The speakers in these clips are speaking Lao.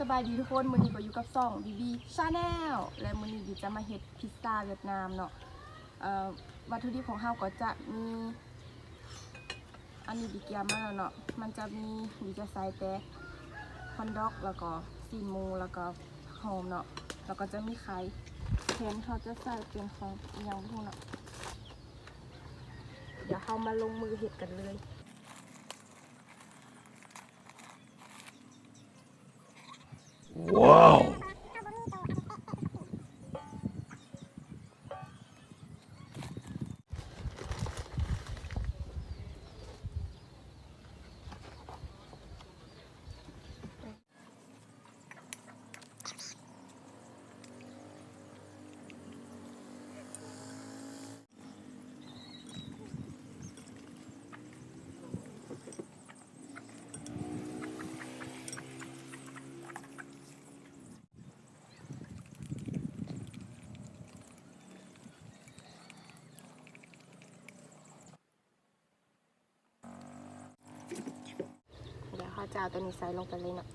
ສະບາຍດີທຸກຄົນ, ມື້ນີ້ກໍຢູ່ກັບຊ່ອງ ບີບີ Channel ແລະ ມື້ນີ້ບີຈະມາເຮັດພິດຊາຫວຽດນາມເນາະ. ເອີ ວັດຖຸດິບຂອງເຮົາກໍຈະມີ ອັນນີ້ບີກຽມມາແລ້ວເນາະ, ມັນຈະມີ ບີຈະໃສ່ແຕ່ຮອດດອກ ແລ້ວກໍຊີ້ນໝູ ແລ້ວກໍຜັກຫອມເນາະ, ແລ້ວກໍຈະມີໄຂ່. ແທນເຮົາຈະໃສ່ເປັນຂອງອີ່ຫຍັງບໍ່ຮູ້ເນາະ. ດຽວເຮົາມາລົງມືເຮັດກັນເລີຍ. ວ້າວ! ດຽວເຮົາຈະເອົາຕົວນີ້ໃສ່ລົງໄປເລີຍເນາະ.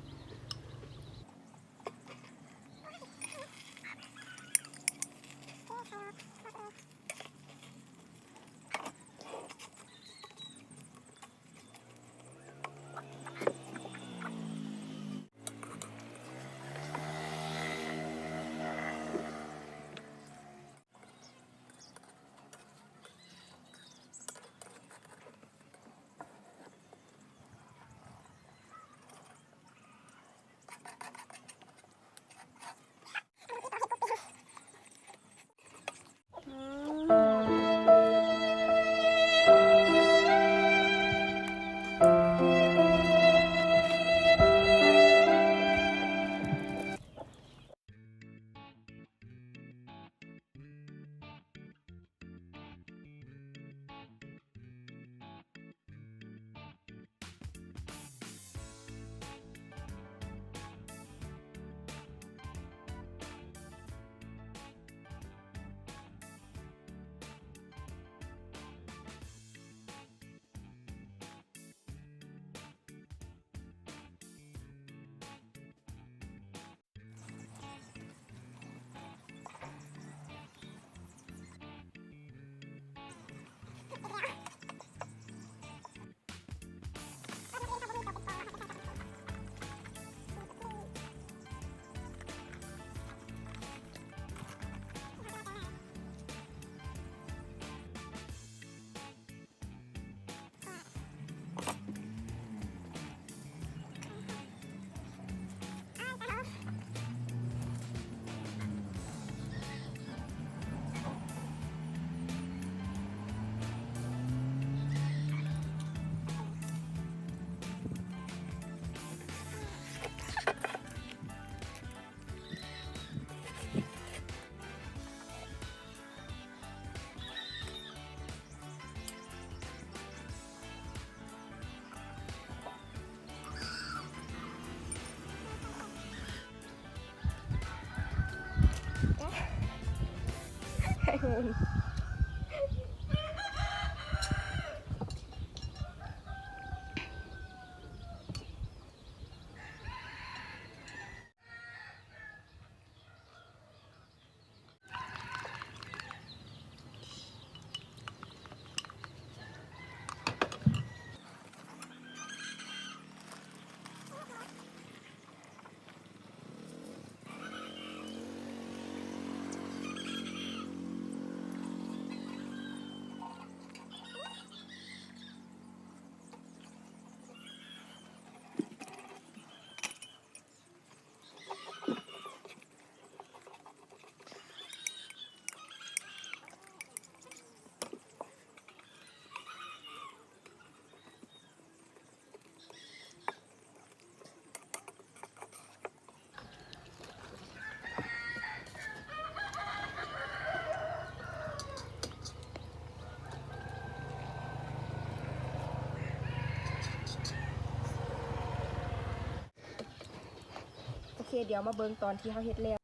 ໂອເຄ ດຽວມາເບິ່ງຕອນທີ່ເຮົາເຮັດແລ້ວ.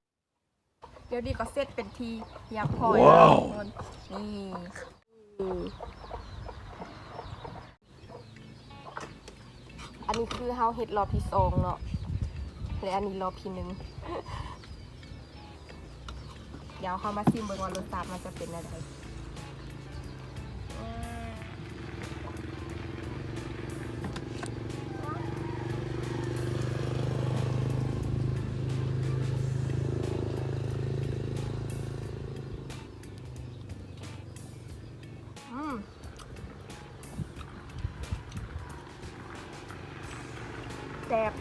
ດຽວນີ້ກໍເສັດເປັນທີ່ຮຽບຮ້ອຍແລ້ວທຸກຄົນ. ນີ້ ອັນນີ້ຄືເຮົາເຮັດລອບທີສອງເນາະ. ແລະ ອັນນີ້ລອບທີໜຶ່ງ ດຽວເຮົາມາຊິມເບິ່ງວ່າລົດຊາດມັນຈະເປັນແນວໃດ. ອືມ ແຊບ.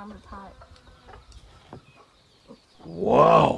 ຄຳສຸດທ້າຍ. ວ້າວ!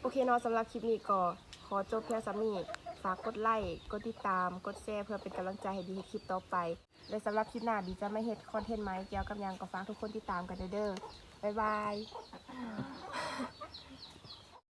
ໂອເຄເນາະ, ສຳລັບຄລິບນີ້ກໍຂໍຈົບພຽງສ່ຳນີ້. ຝາກກົດໄລ, ກົດຕິດຕາມ, ກົດແຊ ເພື່ອເປັນກຳລັງໃຈໃຫ້ບີເຮັດຄລິບຕໍ່ໄປ ແລະ ສຳລັບຄລິບໜ້າບີຈະມາເຮັດຄອນເທັນໃໝ່ກ່ຽວກັບຫຍັງ ກໍຝາກທຸກຄົນຕິດຕາມກັນແດ່ເດີ. ບາຍບາຍ.